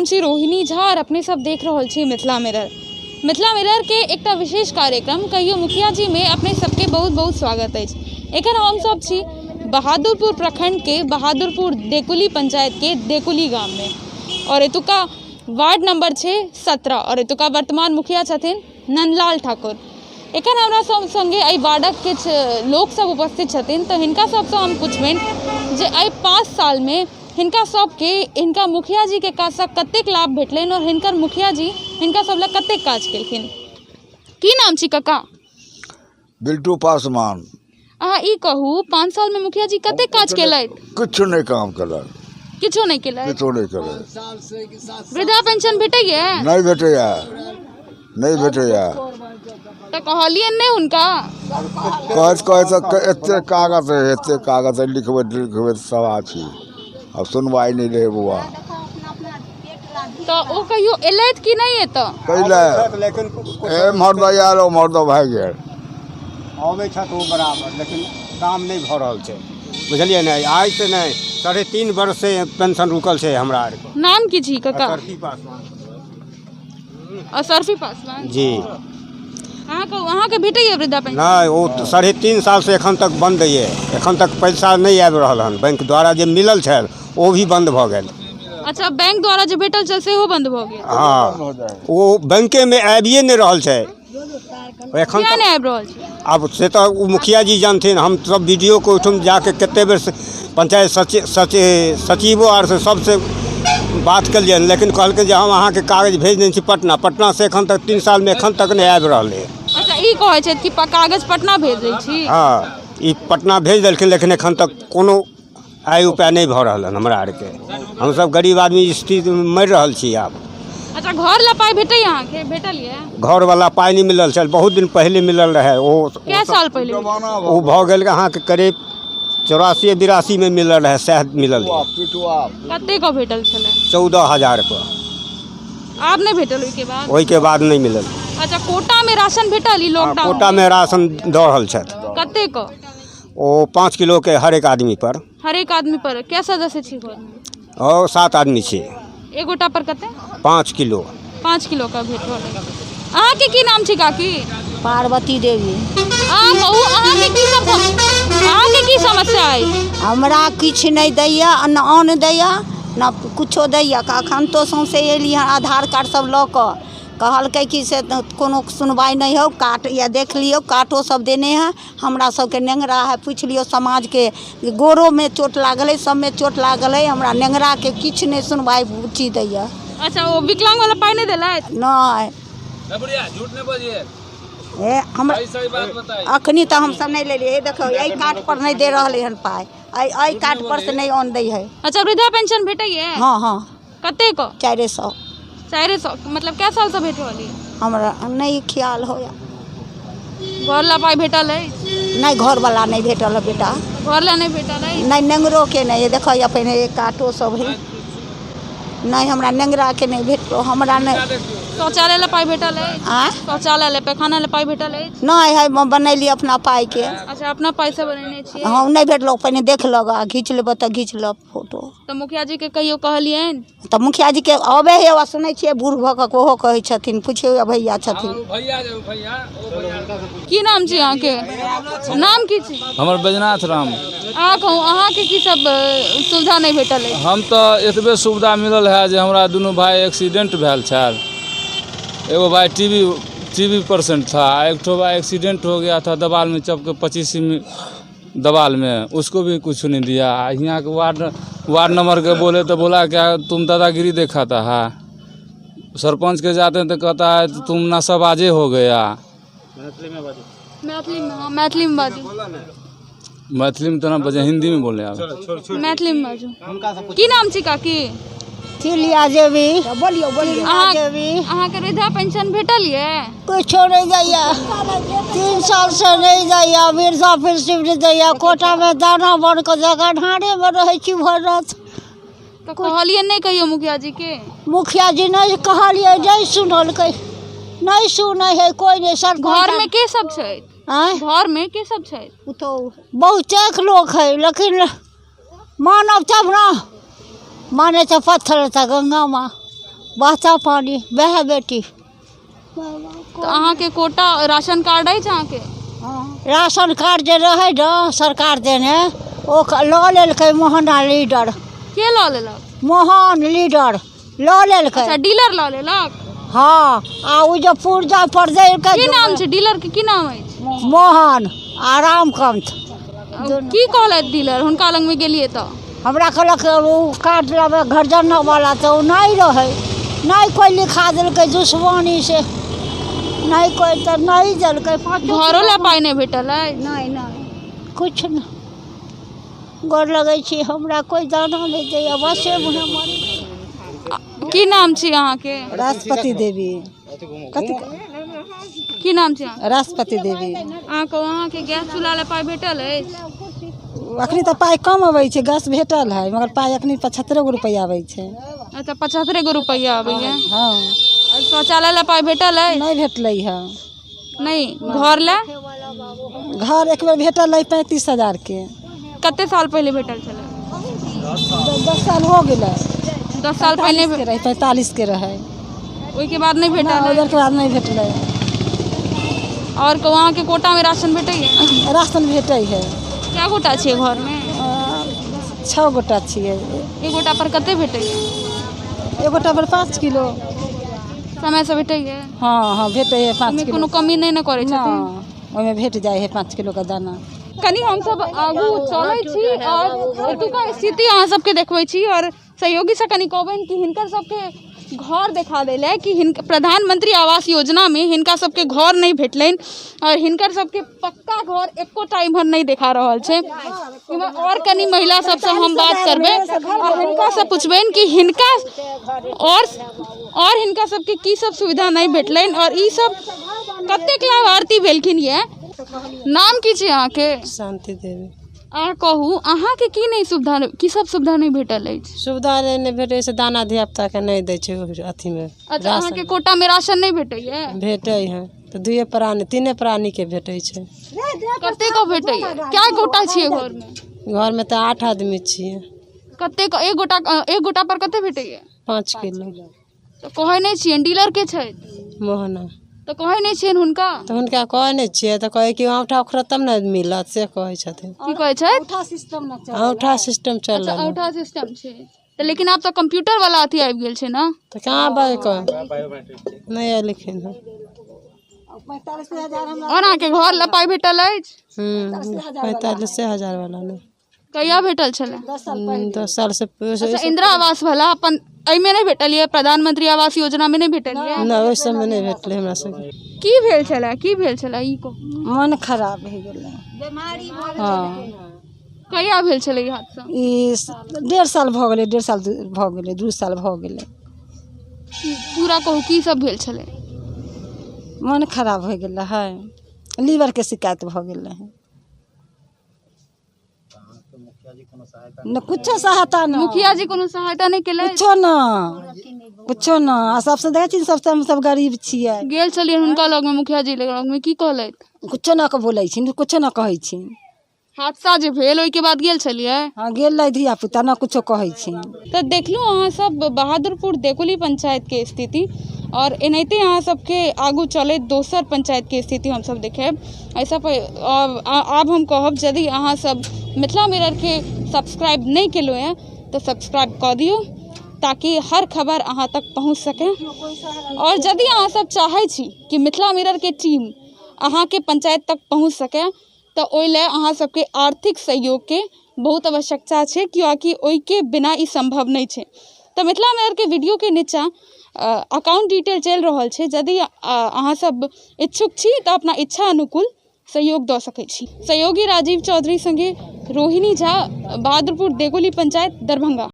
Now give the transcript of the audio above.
छी रोहिणी झा और अपने सब देख रहल छी मिथिला मिरर। मिथिला मिरर के एकटा विशेष कार्यक्रम कहियो मुखिया जी में अपने सबके बहुत बहुत स्वागत अछि। एखन हम सब छी बहादुरपुर प्रखंड के बहादुरपुर देकुली पंचायत के देकुली गाम में और एतुका वार्ड नंबर छै 17 और एतुका वर्तमान मुखिया छथिन नंदलाल ठाकुर। एखन हमरा सब संगे एहि वार्डक किछु लोक सब उपस्थित छथिन तऽ हिनका सबसँ हम पुछबनि जे एहि 5 साल में हिनका सबके हिनका मुखिया जी के काजसँ कतेक लाभ भेटलनि और हिनकर मुखिया जी हिनका सब लए कतेक काज केलखिन। की नाम छी काका? बिल्टू पासवान। अहाँ ई कहू 5 साल में मुखिया जी कतेक काज केलथि? किछु नहि काम केलक। किछो नहि केलथि? किछो नहि केलथि। वृद्धा पेंशन भेटैया? नहि भेटैया, नहि भेटैया। तऽ कहलियनि नहि हुनका? कहैत कहैत एते कागज है, एते कागज है, लिखबैत लिखबैत सवा छी, आब सुनवाइ नहि रहै बौआ। तऽ ओ कहियो एलथि कि नहि एतऽ? कैले एम्हर दऽ आयल ओम्हर दऽ भागि गेल। अबै छथि ओ बराबर, लेकिन काम नहि भऽ रहल छै, बुझलियै ने। आइ से नहि, 3.5 वर्ष से पेंशन रुकल छै हमरा आरके। नाम की छी काका? असरफी पासवान। असरफी पासवान जी। अहाँके अहाँके भेटैया वृद्धा पेंशन? नहि, ओ 3.5 साल से एखन तक बंद ये, एखन तक पैसा नहि आबि रहल हन। बैंक द्वारा जे मिलल छल ओ भी बंद भऽ गेल। अच्छा, बैंक द्वारा जे भेटल छल सेहो बंद भऽ गेल? हँ, ओ बैंकेमे आबिए नहि रहल छै एखन। किया नहि आबि रहल छै? आब से तऽ ओ मुखिया जी जानथिन। हम सब बी डी ओ के ओहिठाम जाके कते बेर पंचायत सचिव सचिवो आर से सबसे बात केलियनि, लेकिन कहलकै जे हम अहाँके कागज भेज देने छी पटना। पटना से एखन तक 3 सालमे एखन तक नहि आबि रहलै। अच्छा, ई कहै छथि कि कागज पटना भेज दै छी? हँ, ई पटना भेज देलखिन, लेकिन एखन तक कोनो आय उपाय नहि भऽ रहल हन हमरा आरके। हमसब गरीब आदमी स्थितिमे मरि रहल छी आब। अच्छा, घर ला पाइ भेटैया अहाँके? भेटल यऽ? घरवला पाइ नहि मिलल छल, बहुत दिन पहिले मिलल रहै ओ। कै साल पहिले? ओ भऽ गेल अहाँके करीब 84 82 मे मिलल रहै, सएह मिलल। कते के भेटल छलै? 14,000 के। आब नहि भेटल ओहिके बाद? ओहिके बाद नहि मिलल। अच्छा, कोटा में राशन भेटल ई लॉकडाउन? कोटा में राशन दऽ रहल छथि। कते के? ओ 5 किलो के हर एक आदमी पर। हर एक आदमी पर? कै सदस्य छी घर में? ओ 7 आदमी छी। एक गोटा पर कते? 5 किलो। 5 किलो का भेट रहल अछि। अहाँके की नाम छी काकी? पार्वती देवी। अहाँ कहू, अहाँके की सब अहाँके की समस्या अछि? हमरा किछु नहि दैया, न अन्न दैया न किछो दैया। अखन तो सौंसे एली हँ आधार कार्ड सब लऽ कऽ, कहलकै कि से कोनो सुनवाइ नहि हौ। कार्ड या देख लियौ, कार्डो सब देने है। हमरा सबके नेङ्गरा है, पुछि लियौ समाजके, गोड़ोमे चोट लागल है, सबमे चोट लागल है। हमरा नेङ्गराके किछु नहि सुनवाइ बुच्ची दैया। अच्छा, ओ विकलांग वाला पाइ नहि देलथि? नहि। हे, हमरा अखनी तऽ हमसब नहि लेलियै। हे देखियौ, एहि कार्ड पर नहि दे रहलै हन पाइ, एहि कार्ड पर से नहि अन्न दै है। अच्छा, वृद्धा पेंशन भेटैया? हँ हँ। कते के? 400। 400, मतलब कै साल से भेट रहल यऽ? हमरा नहि ख्याल होया। घर ला पाइ भेटल अछि? नहि, घरवला नहि भेटल है बेटा। घर ला नहि भेटल अछि? नहि, नेंगरोके नहि। देखो अपने काटो सब है। नहि, हमरा नेंगराके नहि भेटलो, हमरा नहि। शौचालय ला पाइ भेटल अछि? आँय? शौचालय ला, पैखाना ला पाइ भेटल अछि? नहि है, बनेली अपना पाइके। अच्छा, अपना पाइसँ बनेने छियै? हँ, नहि भेटलो, पहिने देख लऽ, घीच लेबऽ तऽ घीच लऽ फोटो। तऽ मुखिया जी के कहियो कहलियनि? तऽ मुखिया जी के अबै है, सुनै छियै बूढ़ भऽ कऽ ओहो कहै छथिन, पुछियौ भैया छथिन। की नाम छी अहाँके? नाम की छी? हमर बैजनाथ राम। अहाँ कहू, अहाँके की सब सुविधा नहि भेटल अछि? हम तऽ एतबे सुविधा मिलल है जे हमरा दुनू भाई एक्सीडेंट भेल छल। एगो भाई टीबी पेशेंट था, एक ठो भाई एक्सीडेंट हो गया था दबाल में चपके 25 में दबाल में, उसको भी कुछ नहीं दिया। यहाँ के वार्ड नंबर के बोले तो बोला क्या तुम दादागिरी दिखाता है। सरपंच के जाते हैं तो कहता है तुम नशाबाजे हो गया। मैथिली में, हाँ, मैथिली में बाजू। मैथिली में तो ना बजे, हिंदी में बोले आप। मैथिली में बाजू। की नाम छी काकी? तिलिया देवी। बोलियौ बोलियौ। अहाँ देवी। अहाँके वृद्धा पेंशन भेटल यऽ? कुछो नहीं दैया, 3 साल से नहीं दैया। वृद्धा पेंशन नहीं दैया। कोटा में दाना बन के जगह ढारे में रहै छी भरि रात। तऽ कहलियै नहि कहियो मुखिया जी के? मुखिया जी नहीं कहलियै, नहीं सुनलकै, नहीं सुनै है कोई नहीं। सरपंच घर में के सब छै? आँय? घर में के सब छै? बहुतेक लोक है, लेकिन मानव तब ना माने तो पत्थर था गंगा माँ, बच्चा पानी वएह बेटी। तऽ अहाँके कोटा राशन कार्ड अछि अहाँके? राशन कार्ड जे रहै ने सरकार देने, ओ लऽ लेलकै मोहना लीडर। के लऽ लेलक? मोहन लीडर लऽ लेलकै। अच्छा, डीलर लऽ लेलक? हँ, आ ओ जे पुर्जा पर देलकै। की नाम छै डीलर के, की नाम अछि? मोहन आ रामकान्त। की कहलथि डीलर, हुनका लगमे गेलियै तऽ? हमरा कहलक ओ कार्ड लेबै घर वाला, तऽ ओ नहि रहै, नहि कोइ लिखा देलकै दुश्मनी से, नहि कोइ तऽ नहि देलकै पाँचो। घरो लए पाइ नहि भेटल अछि? नहि नहि, किछु नहि। गोर लगै छी, हमरा कोइ दाना नहि दैया, बसे मुँहे मरी। की नाम छी अहाँके? राष्ट्रपति देवी। कथी? की नाम छै अहाँके? राष्ट्रपति देवी। अहाँके, अहाँके गैस चूल्हा लए पाइ भेटल अछि? अखनी तऽ पाइ कम अबै छै। गैस भेटल है, मगर पाइ अखनी 75 गो रुपैआ अबै छै। अच्छा, 75 गो रुपैआ अबैया। हँ। आओर शौचालय लए पाइ भेटल अछि? नहि भेटलै है। नहि? घर लए? घर एक बेर भेटल है 35 हजारके। कते साल पहिले भेटल छलै? 10 साल हो गेलै। 10 साल पहिले? के रहै, 45के रहै। ओहिके बाद नहि भेटल? नहि, ओहि के बाद नहि भेटलै। आओर कहू, अहाँके कोटामे राशन भेटैया? राशन भेटै है। कए गोटा छियै घरमे? छओ गोटा छियै। एक गोटा पर कते भेटैया? एक गोटा पर 5 किलो। समयसँ भेटैया? हँ हँ, भेटै है 5 ओहिमे किलो। कोनो कमी नहि ने करै छथिन? नहि, ओहिमे भेट जाइ है 5 किलोके दाना। कनि हमसब आगू चलै छी आओर एतुका स्थिति अहाँ सबके देखबै छी आओर सहयोगीसँ कनि कहबनि कि हिनकर सबके घर देखा दै लए कि हिनका प्रधानमंत्री आवास योजनामे हिनका सबके घर नहि भेटलनि आओर हिनकर सबके पक्का घर एकोटा इम्हर नहि देखा रहल छै। इम्हर आओर कनि महिला सबसँ हम बात करबै आओर हिनकासँ पुछबनि कि हिनका आओर हिनका सबके की सब सुविधा नहि भेटलनि आओर ई सब कतेक लाभार्थी भेलखिन ये। नाम की छै अहाँके? शान्ति देवी। अहाँ कहू, अहाँके की नहि सुविधा, की सब सुविधा नहि भेटल अछि? सुविधा नहि नहि भेटै छै, दाना धियापुताके नहि दै छै ओहि अथीमे। अच्छा, अहाँके कोटामे राशन नहि भेटैए? भेटै है तऽ दुइए प्राणी, तीने प्राणीके भेटै छै। कतेक भेटैए? कए गोटा छियै घरमे? घरमे तऽ आठ आदमी छियै। कतेक, एक गोटा, एक गोटा पर कते भेटैए? 5 किलो। तऽ कहै नहि छियनि? डीलर के छथि? मोहना। तऽ कहै नहि छियनि हुनका? तऽ हुनका कहै नहि छियै तऽ कहै कि औँठा उखड़त तब ने मिलत, से कहै छथिन। की कहै छथि? औँठा सिस्टम चल अच्छा, औँठा सिस्टम छै तऽ, लेकिन आब तऽ कंप्यूटर वाला अथी आबि गेल छै ने। तऽ कहाँ बाज कह नहि एलखिन हँ। आओर अहाँके घर लए पाइ भेटल अछि? 45 हजार वाला ने। कहिया भेटल छलै? 10 साल से। अच्छा, इंदिरा आवास वाला अपन एहिमे नहि भेटल यऽ? प्रधानमंत्री आवास योजनामे नहि भेटल यऽ? नहि, ओहि सबमे नहि भेटलै हमरा सबके। की भेल छलै, की भेल छलै, ई कहू। मन खराब भए गेलै, हँ। कहिया भेल छलै ई हादसा? ई 1.5 साल भऽ गेलै, 1.5 साल भऽ गेलै, 2 साल भऽ गेलै। पूरा कहू, की सब भेल छलै? मन खराब भए गेल रहै, लीवरके शिकायत भऽ गेल रहै ने, कुछो सहायता न। मुखिया जी कोनो सहायता नहि केलथि? कुछो न, कुछो न। आ सबसे देखै छी, सबसे हमसब गरीब छियै। गेल छलियै हुनका लगमे, मुखिया जी लगमे, की कहलथि? कुछो न के बोलै छी, कुछो न कहै छी। हादसा जे भेल ओहिके बाद गेल छलियै? हँ, गेल रहै धिया पुता, न कुछो कहै छी। तऽ देखलहुँ अहाँ सब बहादुरपुर देकुली पंचायतके स्थिति आओर एनाहिते अहाँ सबके आगू चलैत दोसर पंचायतके स्थिति हमसब देखायब। एहिसँ आब हम कहब, यदि अहाँ सब मिथिला मिररके सब्सक्राइब नहि केलहुँ हँ तऽ सब्सक्राइब कऽ दियौ ताकि हर खबर अहाँ तक पहुँच सकै। आओर यदि अहाँ सब चाहै छी कि मिथिला मिररके टीम अहाँके पंचायत तक पहुँच सकै, तऽ ओहि लए अहाँ सबके आर्थिक सहयोगके बहुत आवश्यकता छै, कियाकि ओहिके बिना ई सम्भव नहि छै। तऽ मिथिला मिररके वीडियोके नीचाँ अकाउंट डिटेल चलि रहल छै। यदि अहाँ सब इच्छुक छी तऽ अपना इच्छा अनुकूल सहयोग दऽ सकै छी। सहयोगी राजीव चौधरी सङ्गे रोहिणी झा, बहादुरपुर देगोली पंचायत, दरभंगा।